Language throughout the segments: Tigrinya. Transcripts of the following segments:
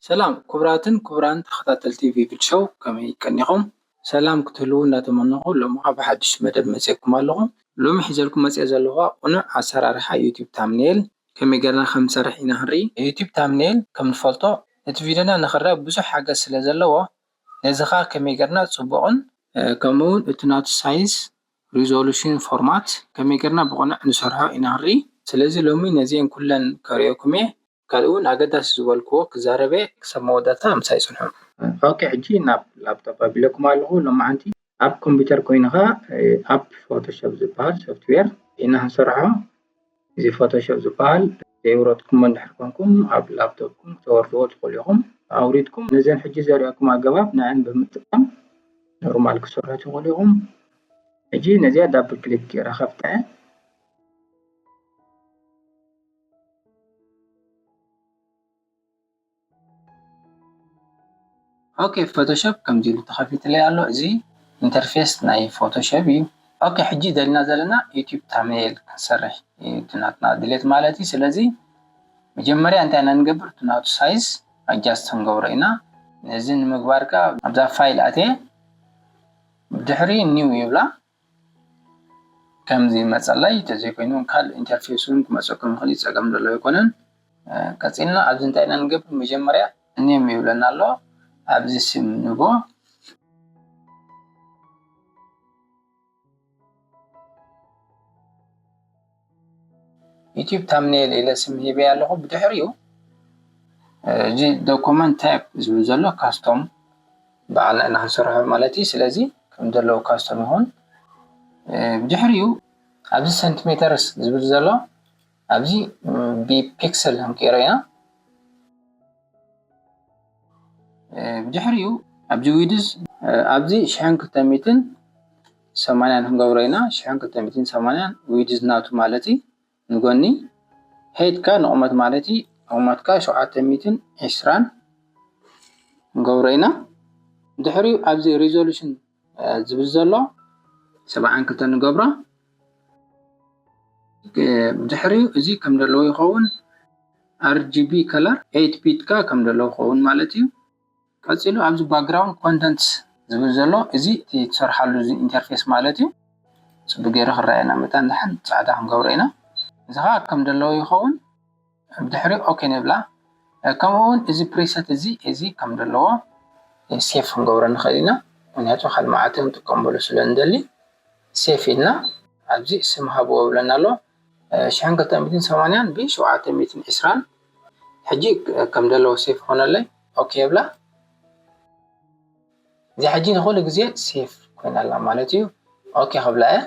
ሰላም ክቡራትን ክቡራን ተኸታተልቲ ቪቪድ ሾው፣ ከመይ ቀኒኹም? ሰላም ክትህልዉ እንዳተመነኹ፣ ሎሚ ከዓ ብሓድሽ መደብ መፅየኩም ኣለኹ። ሎሚ ሒዘልኩም መፅየ ዘለኹ ቅኑዕ ኣሰራርሓ ዩቲዩብ ታምኔል ከመይ ጌርና ከም ንሰርሕ ኢና ክንርኢ። ዩቲዩብ ታምኔል ከም ንፈልጦ ነቲ ቪድዮና ንኽረአ ብዙሕ ሓገዝ ስለ ዘለዎ፣ ነዚ ከዓ ከመይ ጌርና ፅቡቕን፣ እ፣ ከምኡ እውን እቲ ናቱ ሳይዝ፣ ሪዞሉሽን፣ ፎርማት ከመይ ጌርና ብቕኑዕ ንሰርሖ ኢና ክንርኢ። ስለዚ ሎሚ ነዚአን ኩለን ከርእየኩም እየ። ካልእ እውን ኣገዳሲ ዝበልክዎ ክዛረበ ክሳብ መወዳእታ ምሳይ ጽንሑ። ኦኬ፣ ሕጂ ናብ ላፕቶፕ ኣቢለኩም ኣለኹ። ሎማዓንቲ ኣብ ኮምፒውተር ኮይንኻ፣ እ፣ ኣብ ፎቶሾፕ ዝበሃል ሶፍትዌር ኢና ክንሰርሖ። እዚ ፎቶሾፕ ዝበሃል ዘይውረድኩሞ እንድሕር ኮንኩም ኣብ ላፕቶፕኩም ክተወርድዎ ትኽእሉ ኢኹም። ኣውሪድኩም ነዘን ሕጂ ዘርእየኩም ኣገባብ ንዐን ብምጥቃም ኖርማል ክሰርሑ ትኽእሉ ኢኹም። ሕጂ ነዚኣ ዳብል ክሊክ ገይረ ከፍታ እየ። ኦኬ፣ ፎቶሾፕ ከምዚ ኢሉ ተኸፊትለይ ኣሎ። እዚ ኢንተርፌስ ናይ ፎቶሾፕ እዩ። ኦኬ፣ ሕጂ ደሊና ዘለና ዩቲዩብ ታምኔል ክንሰርሕ እዩ እቲ ናትና ድሌት ማለት እዩ። ስለዚ መጀመርያ እንታይ ኢና ንገብር? እቲ ናቱ ሳይዝ ኣጃስት ክንገብሮ ኢና። ነዚ ንምግባር ከኣ ኣብዛ ፋይል ኣትየ ብድሕሪ ኒው ይብላ። ከምዚ ይመጸለይ፣ እንተዘይኮይኑ እውን ካልእ ኢንተርፌስ እውን ክመጸኩም ይኽእል እዩ፣ ጸገም ዘለዎ ኣይኮነን። እ፣ ቀጺልና ኣብዚ እንታይ ኢና ንገብር? መጀመርያ ኔም ይብለና ኣሎ። ኣብዚ ስም ንቦ። ዩቲዩብ ታምኔል ኢለ ስም ሂበያ ኣለኹ። ብድሕሪኡ፣ እ፣ እዚ ዶኩመንት ታይፕ ዝብል ዘሎ ካስቶም ባዕልና ኢና ክንሰርሖ ማለት እዩ። ስለዚ ከም ዘለዎ ካስቶም ይኹን። እ፣ ብድሕሪኡ ኣብዚ ሰንቲሜተርስ ዝብል ዘሎ ኣብዚ፣ እ፣ ብፒክሰል ክንቀይሮ ኢና። እ፣ ብድሕሪኡ ኣብዚ ዊድዝ፣ እ፣ ኣብዚ ሽሕን ክልተ ሚእትን ሰማንያን ክንገብሮ ኢና። ሽሕን ክልተ ሚእትን ሰማንያን ዊድዝ ናቱ ማለት እዩ። ንጎኒ ሄይትካ ንቑመት ማለት እዩ። ቁመትካ ሸውዓተ ሚእትን ዕስራን ክንገብሮ ኢና። ድሕሪኡ ኣብዚ ሪዞሉሽን፣ እ፣ ዝብል ዘሎ ሰብዓን ክልተን ንገብሮ። እ፣ ድሕሪኡ እዚ ከም ዘለዎ ይኸውን። ኣር ጂ ቢ ከለር ኤይት ቢት ካ ከም ዘለዎ ይኸውን ማለት እዩ። ቀጺሉ ኣብዚ ባክግራውንድ ኮንተንትስ ዝብል ዘሎ እዚ እቲ ትሰርሓሉ እዚ ኢንተርፌስ ማለት እዩ። ጽቡቅ ገይሩ ክረኣየና መታን ደሓን ጻዕዳ ክንገብሮ ኢና። እዚ ኸኣ ከም ዘለዎ ይኸውን። ብድሕሪ ኦኬ ንብላ። ከምኡ እውን እዚ ፕሪሰት እዚ፣ እዚ ከም ዘለዎ ሴፍ ክንገብሮ ንኽእል ኢና። ምክንያቱ ካልእ መዓልቲ ክንጥቀመሉ ስለ እንደሊ ሴፍ ኢልና ኣብዚ ስም ሃብዎ ይብለና ኣሎ። ሽሕን ክልተ ሚእትን ሰማንያን ብሸውዓተ ሚእትን ዕስራን ሕጂ ከም ዘለዎ ሴፍ ይኾነለይ። ኦኬ ይብላ። እዚ ሕጂ ንኹሉ ግዜ ሴፍ ኮይና ኣላ ማለት እዩ። ኦኬ ክብላ እየ።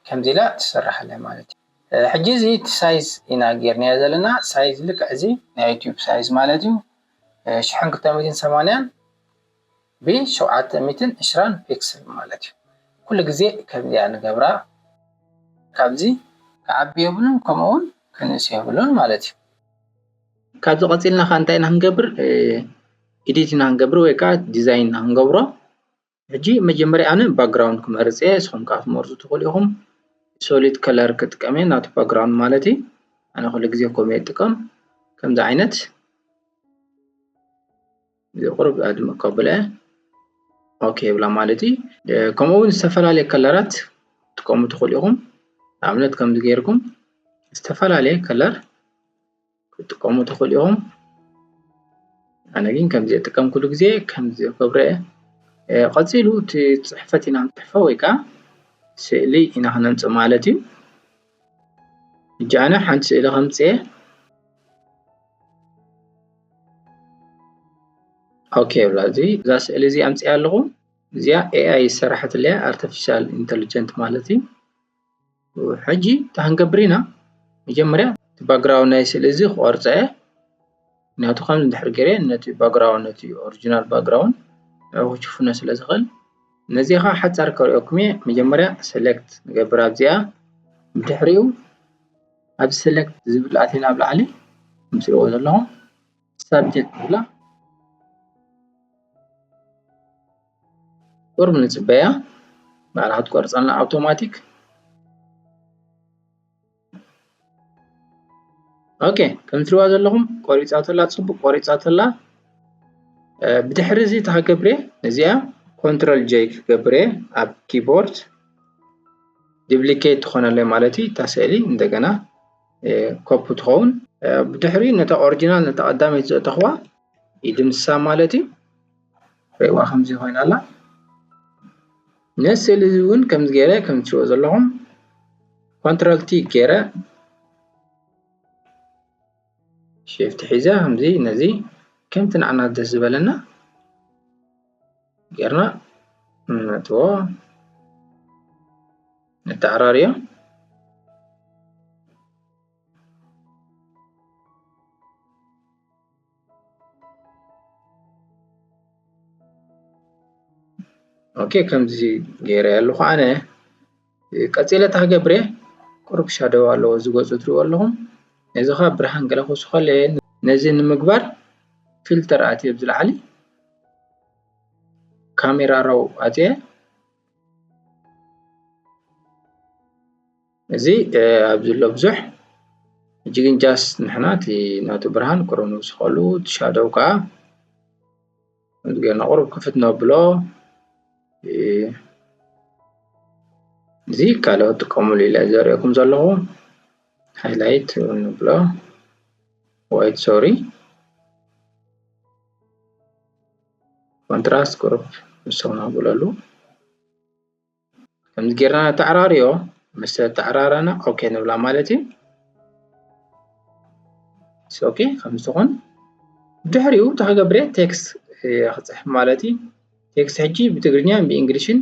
ከምዚ ኢላ ትስራሕ ኣላ ማለት እዩ። እ፣ ሕጂ እዚ እቲ ሳይዝ ኢና ጌርናዮ ዘለና። ሳይዝ ልክዕ እዚ ናይ ዩቲዩብ ሳይዝ ማለት እዩ። እ፣ ሽሕን ክልተ ሚእትን ሰማንያን ብሸውዓተ ሚእትን ዕስራን ፒክስል ማለት እዩ። ኩሉ ግዜ ከምዚኣ ንገብራ። ካብዚ ክዓቢ የብሉን፣ ከምኡ እውን ክንእስ የብሉን ማለት እዩ። ካብዚ ቀጺልና ከ እንታይ ኢና ክንገብር? እ፣ ኤዲት ኢና ክንገብር ወይ ከዓ ዲዛይን ኢና ክንገብሮ። ሕጂ መጀመርያ ኣነ ባክግራውንድ ክመርጽ እየ፣ ንስኹም ከኣ ክትመርጹ ትኽእሉ ኢኹም። ሶሊድ ከለር ክጥቀም እየ፣ ናቱ ባክግራውንድ ማለት እዩ። ኣነ ኩሉ ግዜ ከምኡ እየ ዝጥቀም። ከምዚ ዓይነት እዚ ቁሩብ ኣድምቕ ከብሎ እየ። ኦኬ ይብላ ማለት እዩ። እ፣ ከምኡ እውን ዝተፈላለየ ከለራት ክትጥቀሙ ትኽእሉ ኢኹም። ንኣብነት ከምዚ ገይርኩም ዝተፈላለየ ከለር ክትጥቀሙ ትኽእሉ ኢኹም። ኣነ ግን ከምዚ እጥቀም፣ ኩሉ ግዜ ከምዚ ክገብሮ እየ። እ፣ ቀጺሉ እቲ ጽሕፈት ኢና ንጽሕፎ ወይ ከዓ ስእሊ ኢና ክነምጽእ ማለት እዩ። ሕጂ ኣነ ሓንቲ ስእሊ ከምጽእ እየ። ኦኬ ይብላ። እዚ፣ እዛ ስእሊ እዚ ኣምጽኣ ኣለኹ። እዚኣ ኤ ኣይ ዝሰራሐትለያ፣ ኣርቲፊሻል ኢንተሊጀንት ማለት እዩ። ሕጂ እንታይ ክንገብር ኢና? መጀመርያ እቲ ባክግራውንድ ናይ ስእሊ እዚ ክቆርጾ እየ። ምክንያቱ ከምዚ እንድሕር ገይረ ነቲ ባክግራውንድ፣ ነቲ ኦሪጂናል ባክግራውንድ ንዕኡ ክሽፍኖ ስለ ዝኽእል፣ ነዚ ኸዓ ሓጻር ከርእየኩም እየ። መጀመርያ ሰሌክት ንገብር ኣብዚኣ። ብድሕሪኡ ኣብ ሰሌክት ዝብል ኣቲና ኣብ ላዕሊ፣ ከም ትሪእዎ ዘለኹም ሳብጀክት ንብላ። ቁሩብ ንጽበያ፣ ባዕላ ክትቆርጸልና ኣውቶማቲክ። ኦኬ፣ ከም ትሪእዋ ዘለኹም ቆሪፃቶላ፣ ፅቡቅ ቆሪፃቶላ። ብድሕሪ እዚ እንታይ ክገብር እየ? እዚኣ ኮንትሮል ጄ ክገብር እየ ኣብ ኪቦርድ፣ ዲፕሊኬት ትኾነለይ ማለት እዩ። እታ ስእሊ እንደገና ኮፒ ትኸውን። ብድሕሪ ነታ ኦሪጂናል፣ ነታ ቀዳመይቲ ዘእተኽዋ ይድምስሳ ማለት እዩ። ርእዋ ከምዚ ኮይና ኣላ። ነዚ ስእሊ እዚ እውን ከምዚ ገይረ ከም ትሪእዎ ዘለኹም ኮንትሮል ቲ ገይረ ሽፍት ሒዘ ከምዚ ነዚ ከምቲ ንዓና ደስ ዝበለና ጌርና ነእትዎ፣ ነተዓራርዮ። ኦኬ፣ ከምዚ ገይረ ኣለኹ ኣነ። ቀጺለ እንታይ ክገብር እየ? ቁሩብ ሻደው ኣለዎ እዚ ገጹ ትሪእዎ ኣለኹም። ነዚ ኸኣ ብርሃን ገለ ክውስኸሉ እየ። ነዚ ንምግባር ፊልተር ኣትየ ኣብዚ ላዕሊ ካሜራ ራው ኣትየ። እዚ ኣብዚ ኣሎ ብዙሕ። ሕጂ ግን ጃስት ንሕና እቲ ናቱ ብርሃን ቁሩብ ንውስኸሉ፣ እቲ ሻደው ከኣ ከምዚ ጌርና ቁሩብ ክፍት ነብሎ። እዚ ካልኦት ጥቀሙሉ ኢለ ዘርእየኩም ዘለኹ ሃይላይት ንብሎ፣ ዋይት ሶሪ፣ ኮንትራስት ቁሩብ ንስኹም ነብለሉ። ከምዚ ጌርና ነተዓራርዮ፣ ምስ ተዓራረና ኦኬ ንብላ ማለት እዩ። ኦኬ ከምዚ ትኹን። ድሕሪኡ እንታይ ክገብር እየ? ቴክስት እየ ክፅሕፍ ማለት እዩ። ቴክስት ሕጂ ብትግርኛን ብእንግሊሽን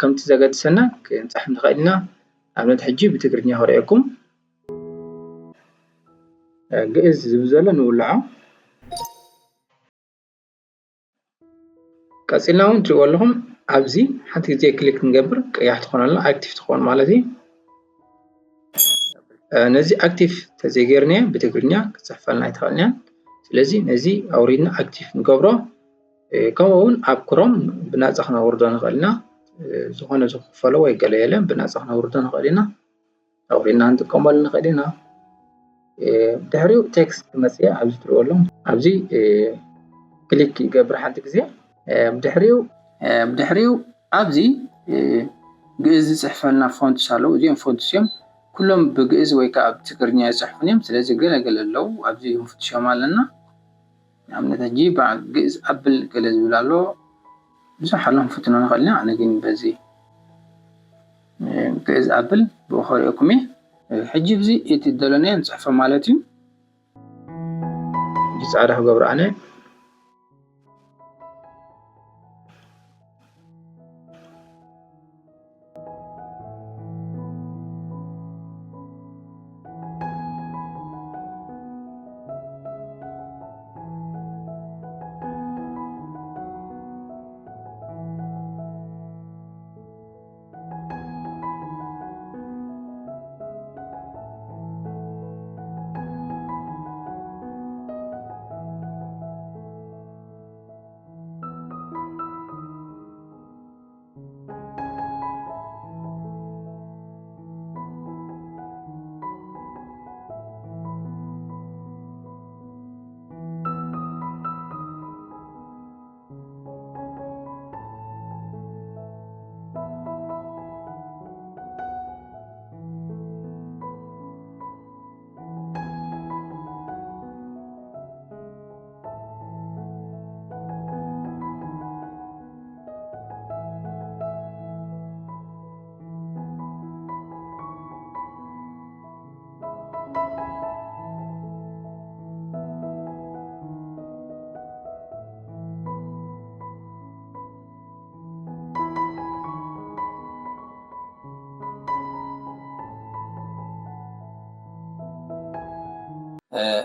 ከምቲ ዘገድሰና ክንፅሕፍ ንኽእል ኢና። ኣብነት ሕጂ ብትግርኛ ክርእየኩም። ግእዝ ዝብል ዘሎ ንውልዖ። ቀፂልና እውን ትሪእዎ ኣለኹም። ኣብዚ ሓንቲ ግዜ ክሊክ ንገብር፣ ቀያሕ ትኾነልና፣ ኣክቲቭ ትኾን ማለት እዩ። ነዚ ኣክቲቭ ተዘይገይርናዮ ብትግርኛ ክፅሕፈልና ኣይትኽእልን እያ። ስለዚ ነዚ ኣውሪድና ኣክቲቭ ንገብሮ። ከምኡ እውን ኣብ ክሮም ብናፃ ክነውርዶ ንኽእል ኢና። ዝኾነ ዝኽፈሎ ወይ ገለ የለን፣ ብናፃ ክነውርዶ ንኽእል ኢና። ኣውሪድና ክንጥቀመሉ ንኽእል ኢና። ድሕሪኡ ቴክስት ክመፅእ ኣብዚ ትሪእዎ ኣለኹም። ኣብዚ ክሊክ ይገብር ሓንቲ ግዜ። ብድሕሪኡ ብድሕሪኡ ኣብዚ ግእዝ ዝፅሕፈልና ፎንትስ ኣለዉ። እዚኦም ፎንትስ እዮም። ኩሎም ብግእዝ ወይ ከዓ ብትግርኛ ይፅሕፉን እዮም። ስለዚ ገለ ገለ ኣለዉ። ኣብዚ ንፍትሾም ኣለና። ንኣብነት ሕጂ በዓል ግእዝ ኣብል ገለ ዝብል ኣሎ። ብዙሕ ኣሎ ክንፍትኖ ንኽእል ኢና። ኣነ ግን በዚ ግእዝ ኣብል ብኡ ከርእየኩም እየ። ሕጂ ብዚ እቲ ደለናዮ ንፅሕፎ ማለት እዩ። እዚ ፃዕዳ ክገብሮ ኣነ።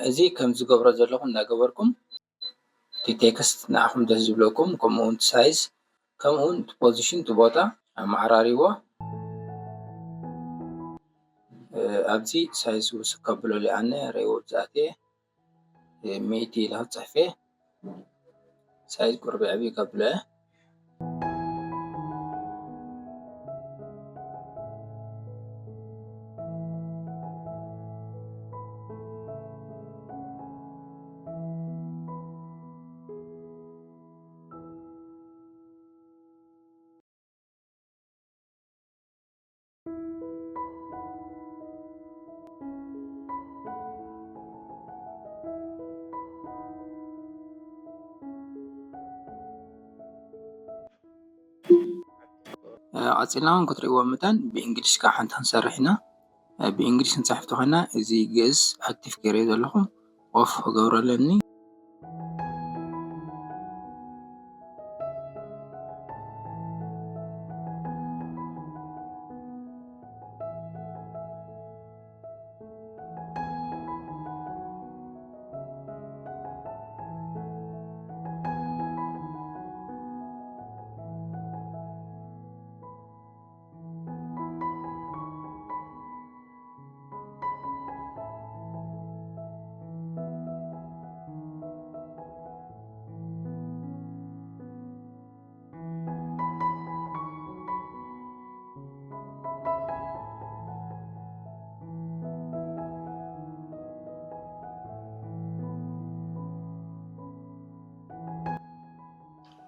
እዚ ከም ዝገብሮ ዘለኹ እናገበርኩም እቲ ቴክስት ንዓኹም ደስ ዝብለኩም፣ ከምኡ እውን ሳይዝ፣ ከምኡ እውን ፖዚሽን፣ እቲ ቦታ ኣመዓራሪዎ። ኣብዚ ሳይዝ ውስክ ከብሎ ሊኣነ ሬዎ ዝኣትየ ሚእቲ ኢለ ክፅሕፍ እየ። ሳይዝ ቁርብ ዕብይ ከብሎ እየ። ቀፂልና እውን ክትሪእዎ መጠን ብእንግሊሽ ከዓ ሓንቲ ክንሰርሕ ኢና። ብእንግሊሽ ክንፅሕፍ ተኾይና እዚ ግእዝ ኣክቲቭ ገይረ ዘለኹ ኦፍ ክገብሮ ኣለኒ።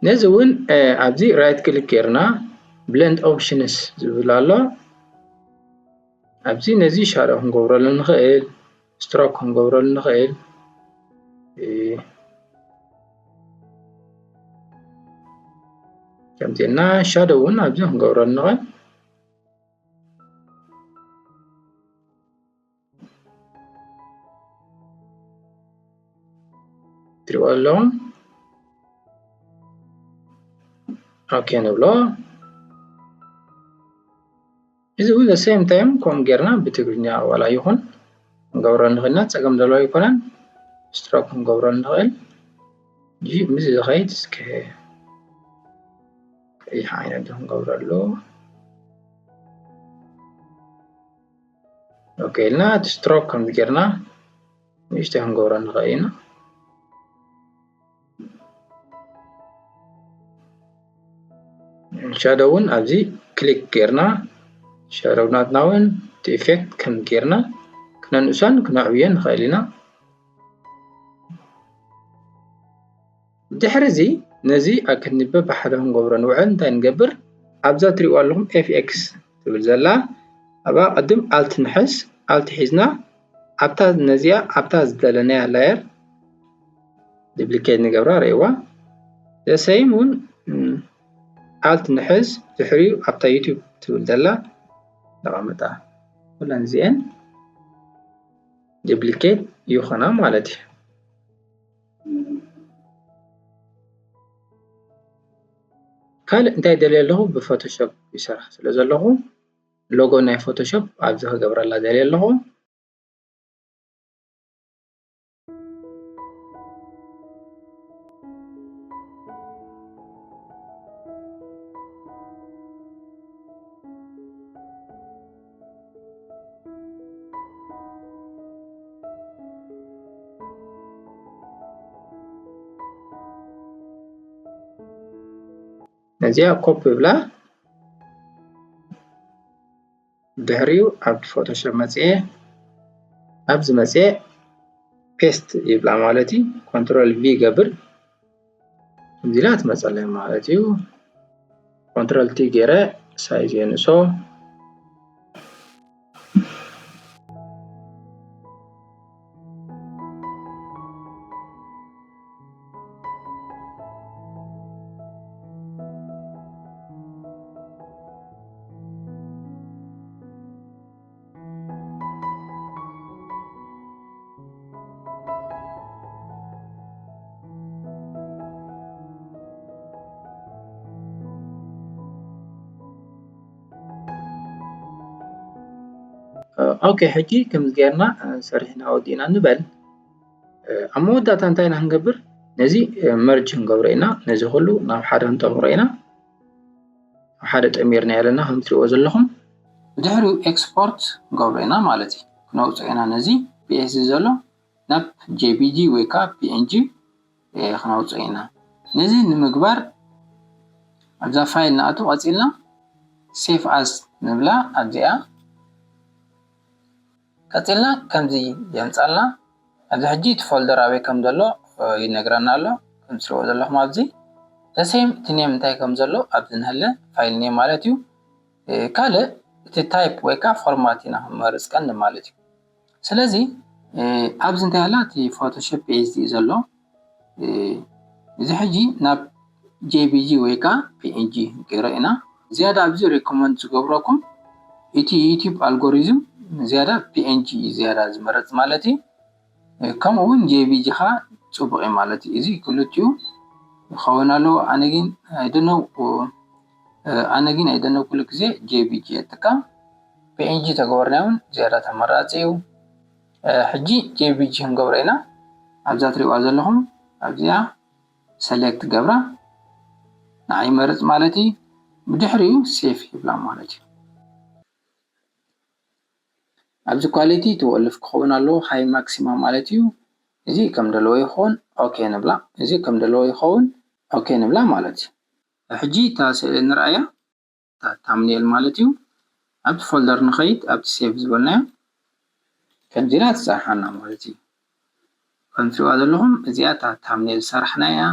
ነዚ እውን ኣብዚ ራይት ክሊክ ጌርና ብለንድ ኦፕሽንስ ዝብል ኣሎ። ኣብዚ ነዚ ሻዶ ክንገብረሉ ንኽእል፣ ስትሮክ ክንገብረሉ ንኽእል። ከምዚና ሻዶ እውን ኣብዚ ክንገብረሉ ንኽእል። ትሪእዎ ኣለኹም። ኦኬ ንብሎ። እዚ እውን the same time ከምኡ ጌርና ብትግርኛ ዋላ ይኹን ክንገብሮ ንኽእልና ጸገም ዘለዎ ኣይኮነን። ስትሮክ ክንገብሮ ንኽእል። እዚ ምስ ዝኸይድ እስከ ቀይሕ ዓይነት ክንገብረሉ። ኦኬ ኢልና እቲ ስትሮክ ከምዚ ጌርና ንእሽተይ ክንገብሮ ንኽእል ኢና። ሻዶ እውን ኣብዚ ክሊክ ጌርና ሻዶ ናትና እውን እቲ ኢፌክት ከም ጌርና ክነንእሶን ክነዕብዮን ንኽእል ኢና። ድሕሪ እዚ ነዚ ኣክንበ ብሓደ ክንገብሮ ንውዕል እንታይ ንገብር? ኣብዛ ትሪእዋ ኣለኹም ኤፍ ኤክስ ትብል ዘላ ኣብኣ ቅድም ኣልት ንሕዝ፣ ኣልት ሒዝና ኣብታ ነዚኣ ኣብታ ዝደለናያ ላየር ዲፕሊኬት ንገብራ ርእይዋ። ዘሰይም እውን ኣልት ንሕዝ ድሕሪኡ ኣብታ ዩቱብ ትብል ዘላ ነቐምጣ። ኩለን እዚአን ዲፕሊኬት ይኾና ማለት እዩ። ካልእ እንታይ ደልየ ኣለኹ? ብፎቶሾፕ ይሰርሕ ስለ ዘለኹ ሎጎ ናይ ፎቶሾፕ ኣብዚ ክገብረላ ደልየ ኣለኹ። ነዚኣ ኮፒ ብላ ድሕሪኡ ኣብ ፎቶሾፕ መፅኤ ኣብዚ መፅኤ ፔስት ይብላ ማለት እዩ። ኮንትሮል ቪ ገብር እዚላ ትመፀለይ ማለት እዩ። ኮንትሮል ቲ ገይረ ሳይዝ የንእሶ። ኦኬ፣ ሕጂ ከምዚ ጌርና ሰሪሕና ወዲእና ንበል። ኣብ መወዳእታ እንታይ ኢና ክንገብር? ነዚ መርጅ ክንገብሮ ኢና። ነዚ ኩሉ ናብ ሓደ ክንጠምሮ ኢና። ኣብ ሓደ ጠሚርና ኣለና ከም ትሪእዎ ዘለኹም። ብድሕሪኡ ኤክስፖርት ክንገብሮ ኢና ማለት እዩ። ክነውፅኦ ኢና ነዚ ፒኤስዲ ዘሎ ናብ ጄፒጂ ወይ ከዓ ፒኤንጂ ክነውፅኦ ኢና። ነዚ ንምግባር ኣብዛ ፋይል ንኣቱ ቀፂልና ሴቭ ኣስ ንብላ ኣብዚኣ። ቀፂልና ከምዚ የምፃልና። ኣብዚ ሕጂ እቲ ፎልደር ኣበይ ከም ዘሎ ይነግረና ኣሎ። ከም ትሪእዎ ዘለኹም ኣብዚ ዘሴም እቲ ኔም እንታይ ከም ዘሎ ኣብዚ ንህለ ፋይል ኔም ማለት እዩ። ካልእ እቲ ታይፕ ወይ ከዓ ፎርማት ኢና ክንመርፅ ቀንዲ ማለት እዩ። ስለዚ ኣብዚ እንታይ ኣላ እቲ ፎቶሾፕ ፒኤስዲ እዩ ዘሎ። እዚ ሕጂ ናብ ጄፒጂ ወይ ከዓ ፒኤንጂ ገይሮ ኢና። ዝያዳ ኣብዚ ሪኮመንድ ዝገብረኩም እቲ ዩቲዩብ ኣልጎሪዝም ዝያዳ ፒኤንጂ እዩ ዝያዳ ዝመረፅ ማለት እዩ። ከምኡ እውን ጄፒጂ ኻ ፅቡቅ እዩ ማለት እዩ። እዚ ክልቲኡ ይኸውን ኣለዎ። ኣነ ግን ኣይደነው ኣነ ግን ኣይደነው ኩሉ ግዜ ጄፒጂ እጥቀም። ፒኤንጂ ተገበርና እውን ዝያዳ ተመራፂ እዩ። ሕጂ ጄፒጂ ክንገብሮ ኢና። ኣብዛ ትሪእዋ ዘለኹም ኣብዚኣ ሰሌክት ገብራ ንዓይ መርፅ ማለት እዩ። ብድሕሪኡ ሴፍ ይብላ ማለት እዩ። ኣብዚ ኳሊቲ ትወልፍ ክኸውን ኣለዎ ሃይ ማክሲማ ማለት እዩ። እዚ ከም ደለዎ ይኸውን ኦኬ ንብላ። እዚ ከም ደለዎ ይኸውን ኦኬ ንብላ ማለት እዩ። ሕጂ እታ ስእሊ ንርኣያ። እታ ታምኔል ማለት እዩ። ኣብቲ ፎልደር ንኸይድ ኣብቲ ሴቭ ዝበልናዮ ከምዚ ኢላ ትፀርሓና ማለት እዩ። ከም ትሪእዋ ዘለኹም እዚኣ እታ ታምኔል ሰራሕና እያ።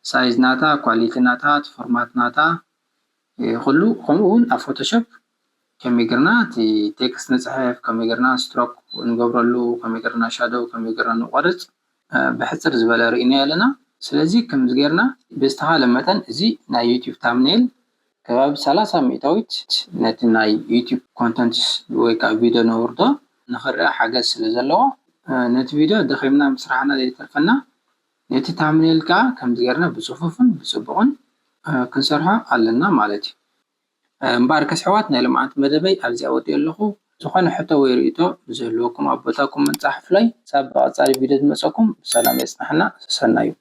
ሳይዝ ናታ፣ ኳሊቲ ናታ፣ እቲ ፎርማት ናታ ኩሉ ከምኡ እውን ኣብ ፎቶሾፕ ከመይ ጌርና እቲ ቴክስት ንፅሕፍ፣ ከመይ ጌርና ስትሮክ ንገብረሉ፣ ከመይ ጌርና ሻዶው፣ ከመይ ጌርና ንቆርፅ ብሕፅር ዝበለ ርኢናዮ ኣለና። ስለዚ ከምዚ ጌርና ብዝተኻለ መጠን እዚ ናይ ዩቲዩብ ታምኔል ከባቢ ሰላሳ ሚእታዊት ነቲ ናይ ዩቲዩብ ኮንተንትስ ወይ ከዓ ቪድዮ ነውርዶ ንኽርአ ሓገዝ ስለ ዘለዎ ነቲ ቪድዮ ደኺምና ምስራሕና ዘይተርፈና ነቲ ታምኔል ከዓ ከምዚ ጌርና ብፅፉፍን ብፅቡቕን ክንሰርሖ ኣለና ማለት እዩ። እምበኣርከስ ኣሕዋት ናይ ሎምዓንቲ መደበይ ኣብዚኣ ወዲኦ ኣለኹ። ዝኾነ ሕቶ ወይ ርእይቶ ብዝህልወኩም ኣብ ቦታኩም ምንፃሕ ፍላይ ሳብ ብቐፃሊ ቪድዮ ዝመፀኩም ብሰላም የፅናሕና። ሰሰናዩ።